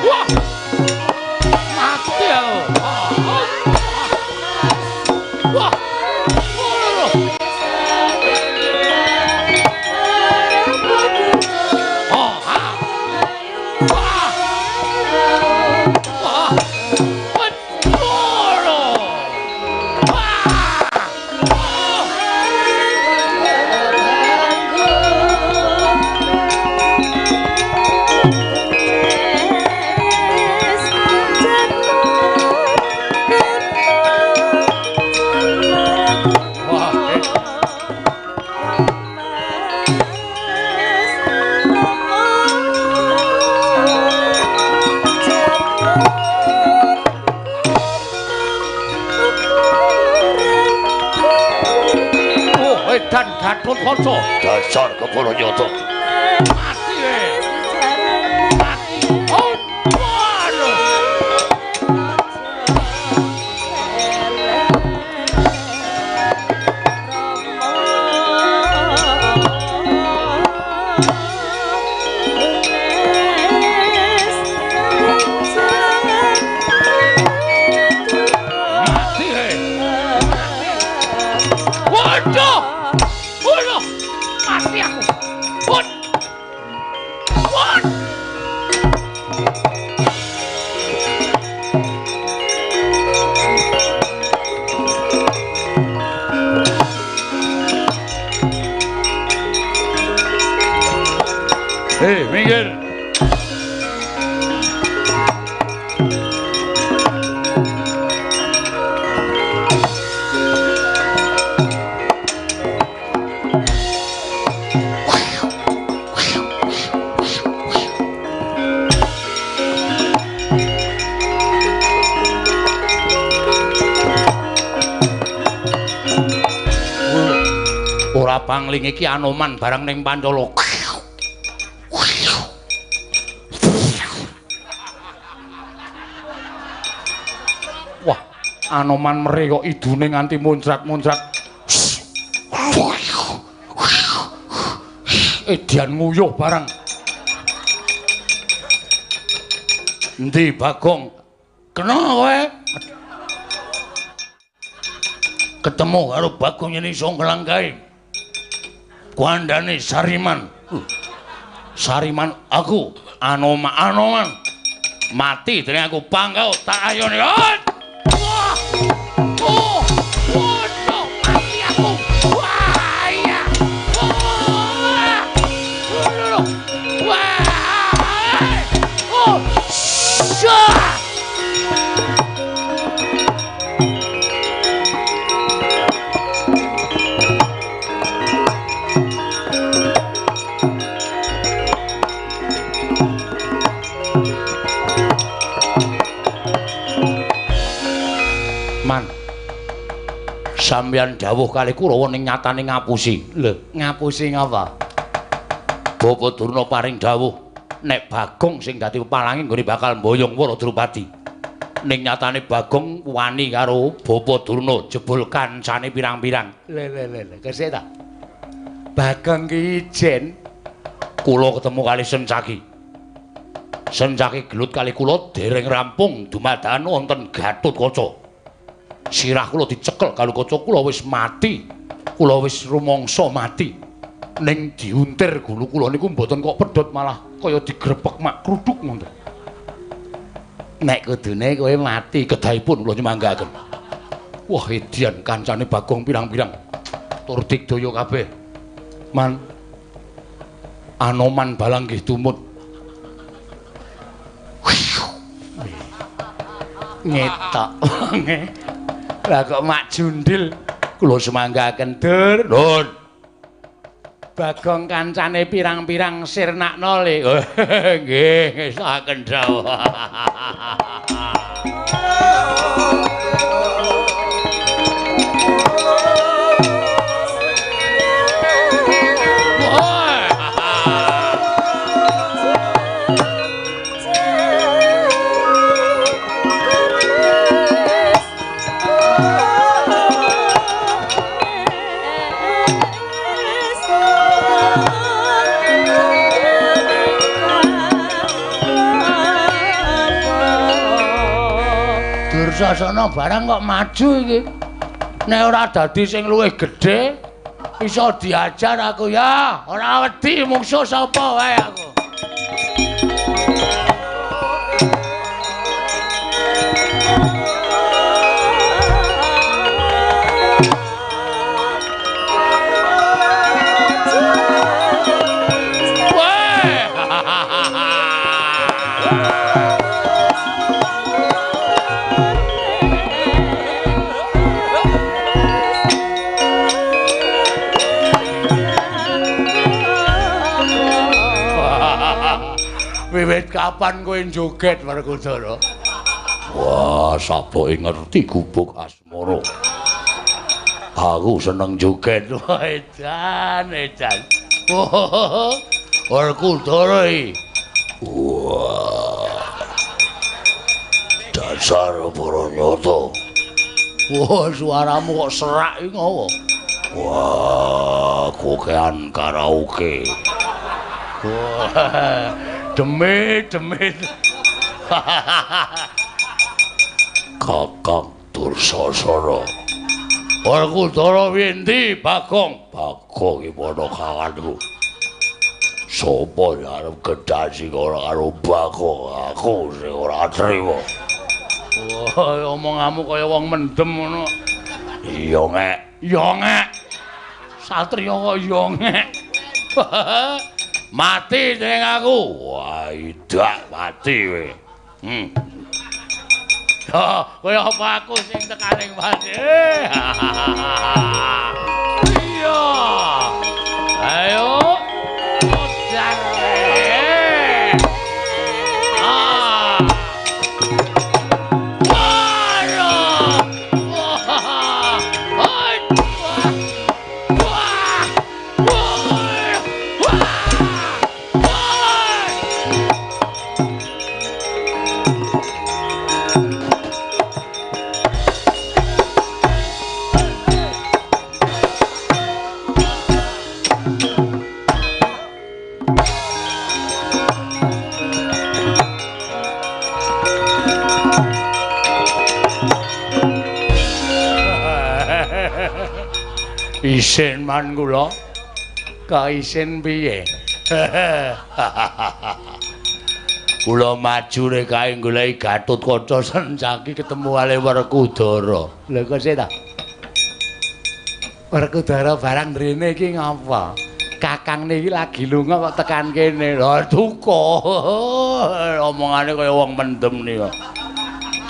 Wah. Mati aku. Wah. Dan Gatotkaca dasar kepala nyata. Mati we. Mati. Oh, waduh. Mati we. Waduh. Mati aku. Wot. Wot. Hei, minggir. Ora pangling iki Anoman barang ning Pancala. Wah, Anoman meri kok idune nganti muncrat-muncrat. Edian nguyuh barang. Endi Bagong? Kena kowe. Ketemu karo Bagong yen iso nglangkahi. Kuandane Sariman. Sariman aku Anoman Anoman. Mati dening aku pangkau tak ayone. Wah. Oh. Waduh, mati aku. Wah, iya. Wah. Wah. Oh. Syah. Man, sampeyan dawuh kali Kurawa ning nyatane ngapusi. Lho, ngapusi ngapa? Bapak Durna paring dawuh nek Bagong sing dadi pepalange nggone bakal mboyong Wara Drupadi. Ning nyatane Bagong wani karo Bapak Durna jebul kancane pirang-pirang. Lho lho lho, kesik ta? Bagong ki ijen kula ketemu kali Sencaki. Sencaki gelut kali kula dereng rampung dumadakan wonten Gatotkaca. Sirah kula dicekel karo kaca kula wis mati. Kula wis rumangsa mati. Ning diuntir gulu kula niku mboten kok pedhot malah kaya digrepek mak kruduk ngoten. Nek kudune kowe mati kedahipun kula nyemanggaken. Wah, edian kancane Bagong pirang-pirang. Tur digdaya kabeh. Man Anoman balang nggih tumut. Ngetok wonge. Lah kok mak jundil kula semanggaken dur. Nun. Bagong kancane pirang-pirang sirnakno le. Nggih, ngesaken dawuh. Oh. Dursasana barang kok maju iki. Nek ora dadi sing luwih gedhe iso diajar aku ya. Ora wedi mungsuh sapa wae aku. Wiwit kapan kowe joget Werkudara? Wah, saboke ngerti gubuk asmara. Aku seneng joget. Wah, edan, edan. Werkudara iki. Wah. Dasar para nyata. Wah, suaramu kok serak iki ngopo? Wah, kokean karaoke. Wah. Demit, demit. Kakang Dursasana. Werkudara windi Bagong. Bagong iki padha kawanku. Sopo sing arep gedhasi ora karo Bagong? Aku sing ora trima. Wah, omonganmu kaya wong mendem ngono. Iya ngek. Iya ngek. Satriya kok iya ngek. Mati dening aku. Wah, idak mati kowe. Oh, kowe apa aku sing tekaning mati? Iya. Ayo. Modar. Ah. Wah. Wah. Wah. Wah. Isin man kula. Ka isin piye? Kula maju rek kae goleki Gatotkaca Sencaki ketemu kali Werkudara. Lha kok sik ta? Werkudara barang mrene iki ngapa? Kakang niki lagi lunga kok tekan kene. Lha duka. Omongane kaya wong mendem nika.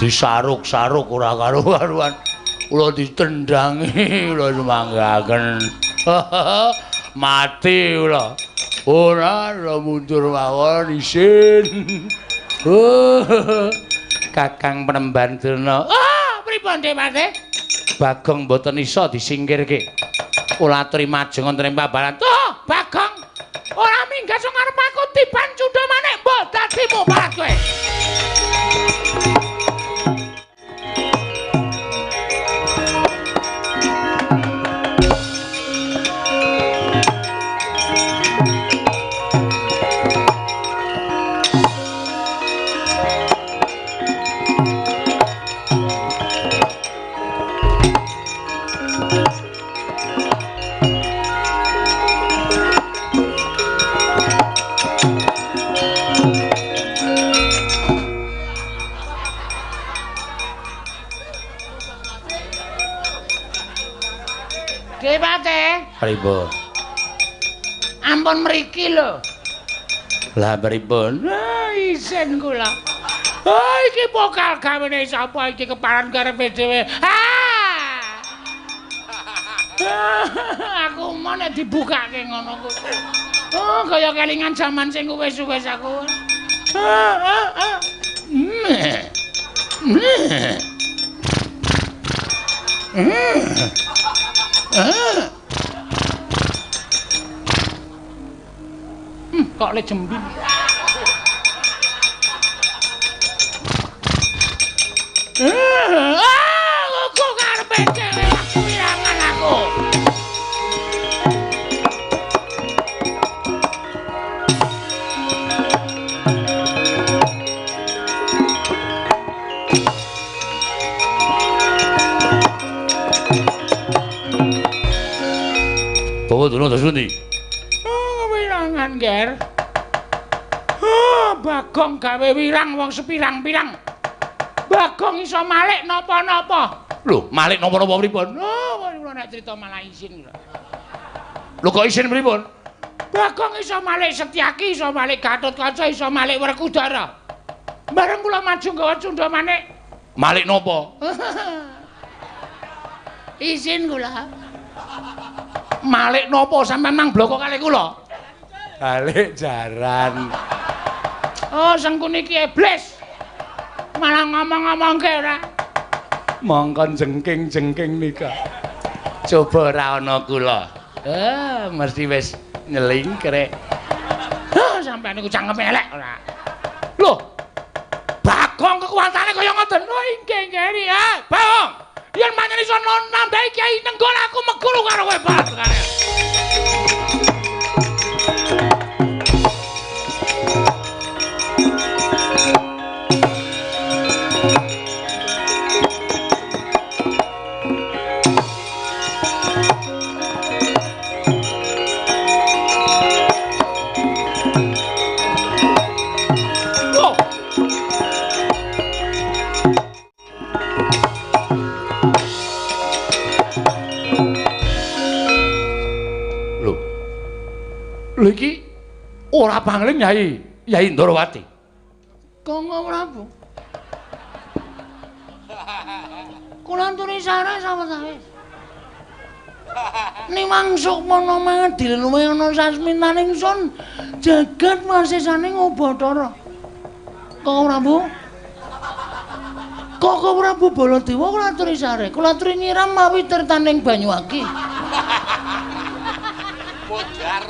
Disaruk-saruk ora karo-karuan. Kula ditendangi, kula sumanggaken. Mati kula. Ora, ora mundur mawon isin. Kakang Penemban Durna. Ah, pripun Dek? Bagong mboten iso disingkirke. Kula aturi majeng wonten ing pabaran. Oh, Bagong. Ora minggat sing arep aku tiban cundha maneh, mbok dadi muparat kowe. Pripun? Ampun mriki lho. Lah pripun? Ah, isin kula. Oh, iki pokal gawene sapa iki keparan karepe dhewe. Ah! Aku mau nek dibukake ngono kuwi. Oh, kaya kelingan jaman sing wis-wis aku. Kok le jembin. Ah, kok karepe dhewe aku wirangan aku. Durung terus pundi? Oh, wirangan, Ger. Oh, Bagong gawe wirang wong sepirang-pirang. Bagong iso malik napa-napa. Lho, malik napa-napa pripun? Oh, kula nek crita malah isin kula. Lho kok isin pripun? Bagong iso malik Setyaki, iso malik Gatotkaca, iso malik Werkudara. Bareng kula maju nggawa cundha manik. Malik napa? Isin kula. Malik napa sampean mang bloko kalih kula? Balik jaran. Oh, Sengkuni iki iblis. Malah ngomong-ngomongke ora. Mongkon jengking-jengking nika. Coba ora ana kula. Mesti wis nyelingkrek. Hah, sampean niku cangkeme elek ora. Lho. Bagong kekuatane kaya ngoten. Oh, inggih nggih ya. Bagong. Yen pancen iso nambahi Kyai Nenggala aku meguru karo kowe Bagong. Lho iki ora pangling Yai, Yai Ndorowati. Kanggo Prabu. Kula anturi sare sawetawis. Niwang sukmana mangadil luwih ana sasmitaning sun jagat wasisaning Ubathara. Kanggo Prabu. Kanggo Prabu Baladewa kula aturi sare, kula aturi nyiram mawi tirtaning banyu aki. Modar.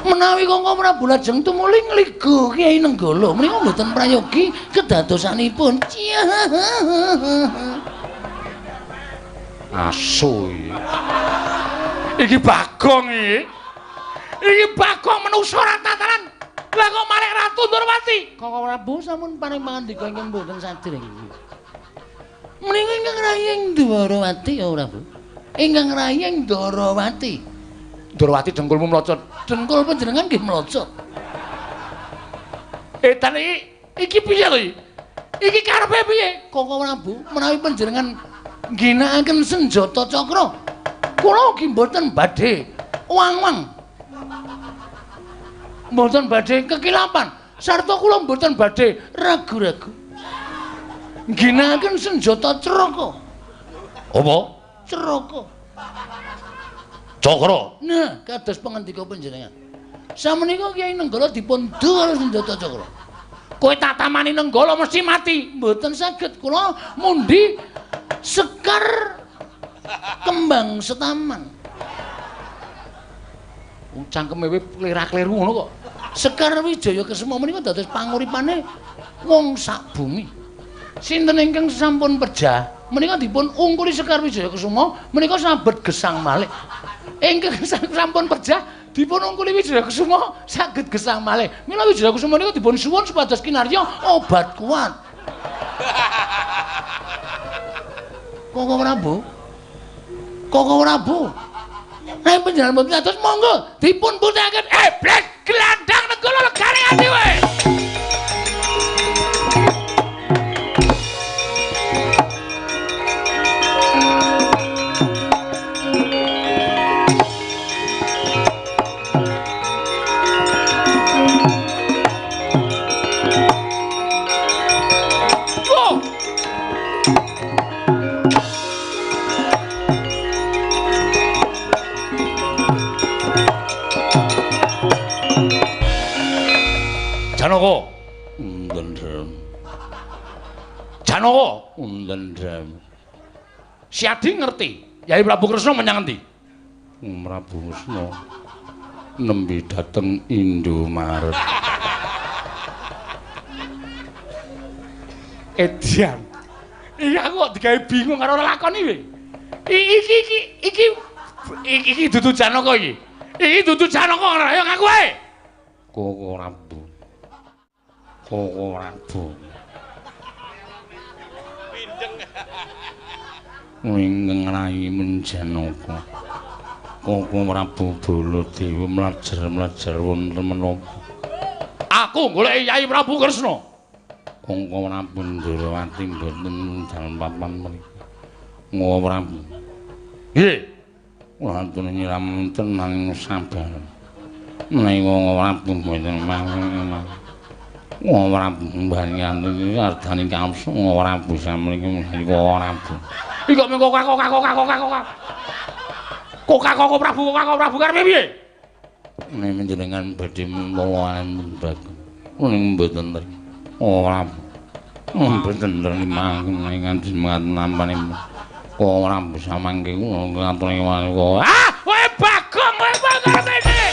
Menawi Kangko Prabu lajeng tumuli ngligo Kyai Nenggala menika mboten prayogi kedadosanipun. Asu iki. Iki Bagong iki. Iki Bagong menungsa ora tataran. Lah kok malih Ratu Ndorowati? Kangko Prabu sampun paring pangandika ingkang mboten sadèrèng. Menika ingkang raying Ndorowati ya Prabu. Ingkang raying Ndorowati. Ndorowati dengkulmu mlocot. Dengkul panjenengan nggih mlocot. Edan iki piye to iki? Iki karepe piye? Kangko Prabu, menawi panjenengan ngginakaken senjata cakra, kula ugi mboten badhe wang-wang. Mboten badhe kekilapan, sarta kula mboten badhe ragu-ragu. Ngginakaken senjata craka. Apa? Craka. Cakra. Nah, kados pangandika panjenengan. Samenika Kyai Nenggala dipun du karo senjata cakra. Kowe tak tamani Nenggala mesti mati. Mboten saged kula mundi sekar kembang setaman. Cangkeme kowe klera-kleru ngono kok. Sekar Wijaya Kesuma menika dados panguripane wong sak bumi. Sinten ingkang sampun pejah menika dipun ungkuli Sekar Wijaya Kesuma menika sabet gesang malih. Ingkang sampun pejah dipun ungkuli Wijaya Kesuma saged gesang malih. Mila Wijaya Kesuma menika dipun suwun supados kinarya obat kuat. Koko Prabu. Koko Prabu. Nek panjenengan mboten atos monggo dipun putihake. Iblis gelandang Nenggala legane ati kowe. Janaka. Ndendhem. Janaka. Ndendhem. Siadi ngerti Yai Prabu Kresna menyang endi? Prabu Kresna nembe dateng Indomaret. Edian. Iki aku kok digawe bingung karo lakon iki. Iki dudu Janaka iki. Iki dudu Janaka ora ayo ngaku ae. Koko Prabu. Koko Prabu. Pindeng. Ingkang rayi Menjanaka. Koko Prabu Baladewa mlajar-mlajar wonten menapa? Aku goleki Yai Prabu Kresna. Koko Prabu Ndrawati mboten dalem papan mriki. Ngowo Prabu. Nggih. Kula aturi nyiram nanging sabar. Menawi Koko Prabu mboten mangke. Koko Prabu mbanyanti ardani kamsa Koko Prabu samriki menawi Koko Prabu. Iki kok mung kok kok kok kok kok. Kok kok Prabu kok Prabu karepe piye? Nek panjenengan badhe moloan Bagong. Ning mboten mriki. Ora. Mboten mriki nganti nampane. Kok ora bisa mangke kula ngaturi kok. Ah, kowe Bagong, kowe karepe piye?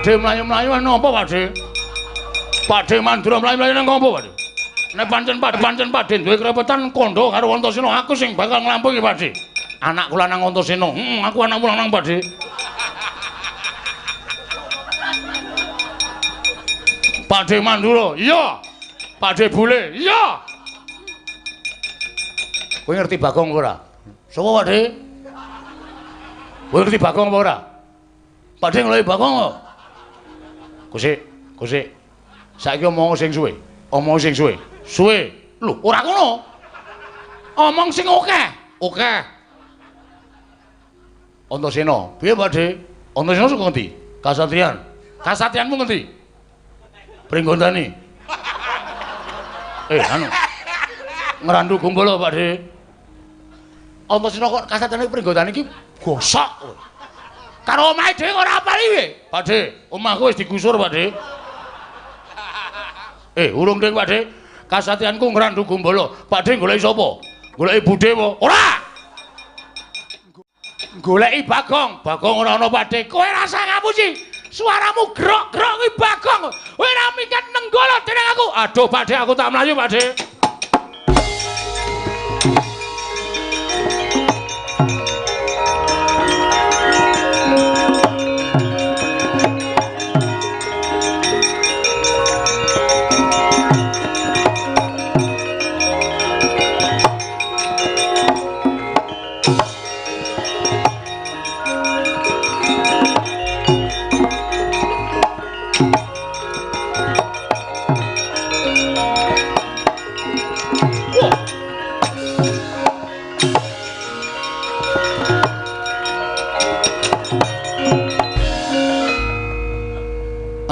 Pakde mlayu-mlayu napa Pakde? Pakde Mandura mlayu-mlayu nang apa Pakde? Nek pancen Pakde duwe krepetan kandha karo Antasena aku sing bakal nglampungi Pakde. Anakku lanang Antasena. Heeh, aku anakmu lanang Pakde. Pakde Mandura, iya. Pakde Bule, iya. Kowe ngerti Bagong ora? Sapa Pakde? Kowe ngerti Bagong apa ora? Pakde ngeloki Bagong kok. Kusik, kusik. Saiki omong sing suwe. Omong sing suwe. Suwe. Lho, ora ngono. Omong sing akeh. Akeh. Antasena, piye Pakde? Antasena saka ngendi? Kasatriyan. Kasatriyanmu ngendi? Pringgondani. Anu. Ngrandu Gumbala, Pakde. Antasena kok kasatriyane Pringgondani iki gosok. Karo omahe dhewe ora apal iki, Pakde. Omahku wis digusur, Pakde. Urung ding, Pakde. Kasatriyanku Ngrandu Gumbala. Pakde goleki sapa? Goleki budhe apa? Ora. Goleki Bagong. Bagong ora ana, Pakde. Kowe rasa ngapusi. Suaramu grok-grok kuwi Bagong. Kowe ora minggat nenggala dening aku. Aduh, Pakde, aku tak mlayu, Pakde.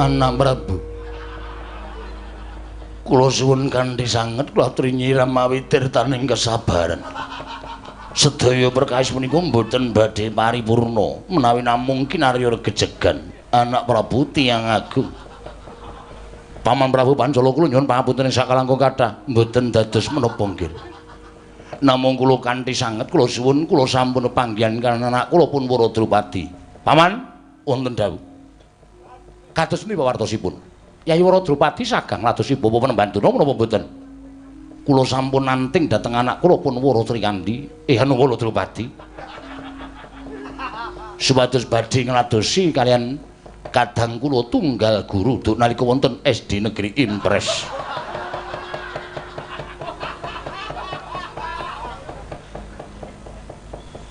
Anak Prabu, kula suwun kanthi sanget kula aturi nyiram mawi tirtaning kesabaran. Sedaya perkawis punika mboten badhe paripurna menawi namung kinarya regejegan. Anak Prabu tiyang agung. Paman Prabu Pancala kula nyuwun pangapunten ing sakalangkung kathah mboten dados menapa nggih. Namung kula kanthi sanget kula suwun kula sampun panggihan kaliyan anak kula pun Wara Drupadi. Paman wonten dawuh. Kados punika wartosipun. Yai Wara Drupadi sagang ladosi bapa Penemban Durna menapa mboten? Kula sampun nanting dhateng anak kula pun Wara Trikandi, anu Wara Drupadi. Supados badhe ngladosi kaliyan kadang kula tunggal guru duk nalika wonten SD Negeri Impres.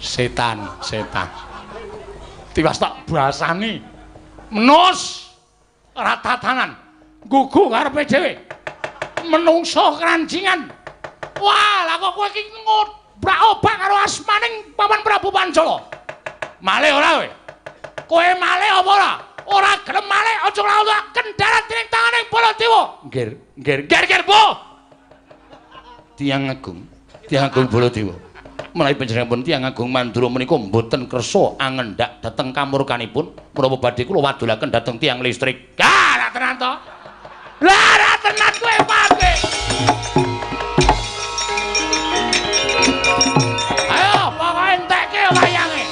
Setan, setan. Tiwas tak basani. Menus ratatanan gugu karepe dhewe menungso krancingan. Wah, lah kok kowe iki ngobrak-obak karo asmaning Paman Prabu Pancala. Malih ora kowe? Kowe malih apa ora? Ora gelem malih aja nglawak kendharat dening tanganing Baladewa. Nggir, nggir, nggir, nggir, Bu. Tiyang agung Baladewa. Menawi panjenenganipun tiyang agung Mandura menika mboten kersa angendak dhateng kamurkanipun, menapa badhe kula wadulaken dhateng tiyang listrik. Ah, ra tenan to? Lah, ra tenan kowe, Pak. Ayo, pokoke entekke wayange.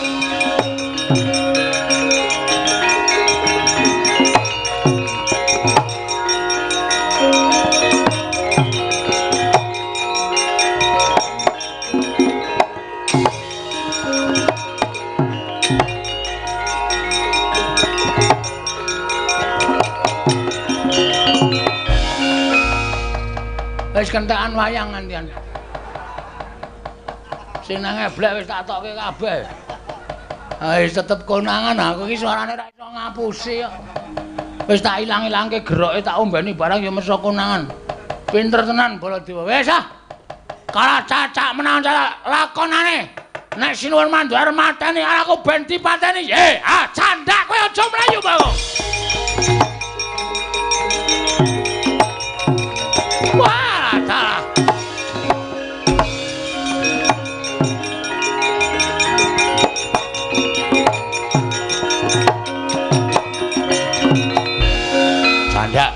Wis kentekan wayang ngantian. Sing nang eblek wis tak tokke kabeh. Wis tetep konangan aku iki suarane ra iso ngapusi kok. Wis tak ilang-ilangke geroke tak ombeni barang ya meso konangan. Pinter tenan Baladewa. Wis ah. Kalah cacak menang cacak lakonane. Nek sinuwun Mandura mateni aku ben dipateni. Ah candak kowe aja mlayu, Bagong. Wah, dalah. Candak.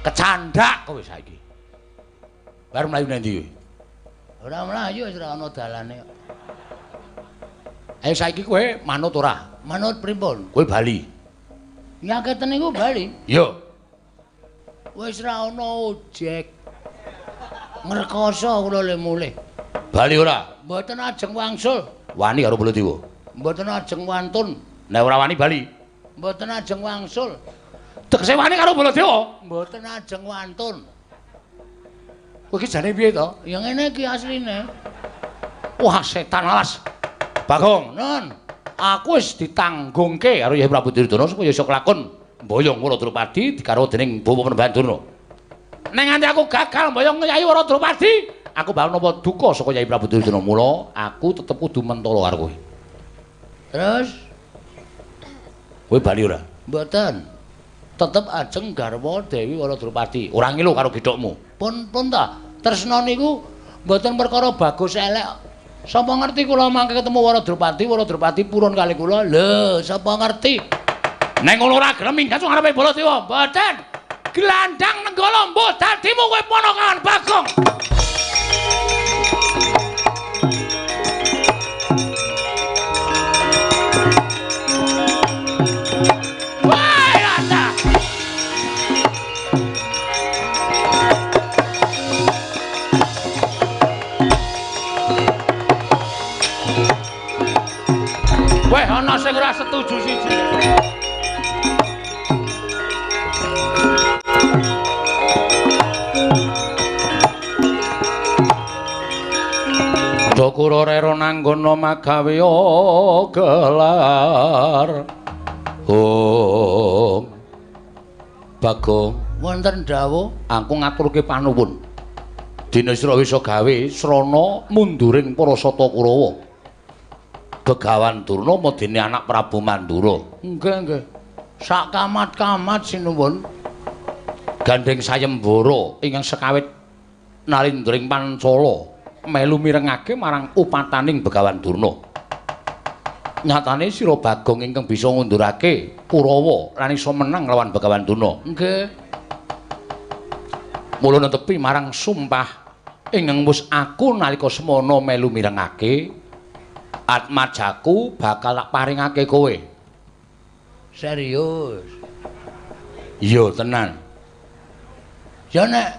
Kecandak kowe saiki. Bar mlayu nang ndi kowe? Ora mlayu wis ora ana dalane kok. Ayo saiki kowe manut ora? Manut pripun? Kowe bali. Nyaketen niku bali? Iya. Wis ra ana ojek. Ngrekoso kula le mulih. Bali ora? Mboten ajeng wangsul. Wani karo Baladewa. Mboten ajeng wantun. Nek ora wani bali. Mboten ajeng wangsul. Tegese wani karo Baladewa? Mboten ajeng wantun. Kowe iki jane piye to? Ya ngene iki asline. Wah, setan alas. Bagong, non. Aku wis ditanggungke karo Yai Prabu Duryudana supaya iso kelakon mboyong Wara Drupadi digarwa dening Bapak Panembahan Durna. Nek nganti aku gagal mboyong Yai Wara Drupadi, aku bakal nampa duka saka Yai Prabu Duryudana. Mula aku tetep kudu mentolo karo kowe. Terus kowe bali ora? Mboten. Tetep ajeng garwa Dewi Wara Drupadi. Ora ngilu karo gethukmu. Pun pun ta. Tresna niku mboten perkara bagus elek. Sapa ngerti kula mangke ketemu Wara Drupadi, Wara Drupadi purun kali kula. Lho, sapa ngerti? Nek ngono ora gelem minggat ngarepe Baladewa. Mboten. Glandang nenggala mbuh dadimu kowe ponakan Bagong. Wah, rasa. Weh, ana sing ora setuju siji. Jokura rera nanggono magawe gelar. Hong. Bagong, wonten dawuh aku ngaturke panuwun. Dene sira wis gawe srana munduring para sata Kurawa. Begawan Durna madene anak Prabu Mandura. Nggih, nggih. Sak kamat-kamat sinuwun. Gandeng sayembara ingkang sekawit nalindring Pancala melu mirengake marang upataning Begawan Durna. Nyatane sira Bagong ingkang bisa ngundurake Kurawa lan iso menang lawan Begawan Durna. Nggih. Mula netepi marang sumpah ingkang wis aku nalika semana melu mirengake atmajaku bakal tak paringake kowe. Serius? Iya tenan. Ya nek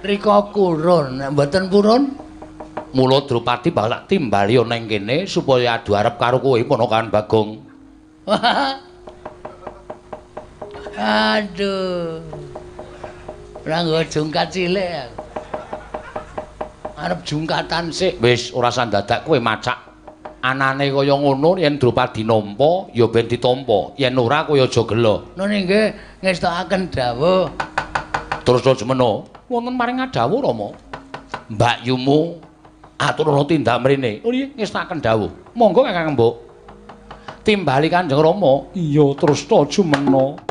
rika kurun, nek mboten purun, mula Drupadi bakal tak timbali nang kene supaya adu arep karo kowe ponakan Bagong. Aduh. Ora nggo jungkat cilik aku. Arep jungkatan sik. Wis ora usah dadak kowe macak. Anane kaya ngono yen Drupadi nampa ya ben ditampa, yen ora kowe aja gela. Nun nggih ngestokaken dawuh. Terus aja meno, wonten maring dawuh Rama. Mbakyumu aturana tindak mrene. Oh iya ngestokaken dawuh. Monggo Kakang Mbok. Timbali Kanjeng Rama. Iya terus aja meno.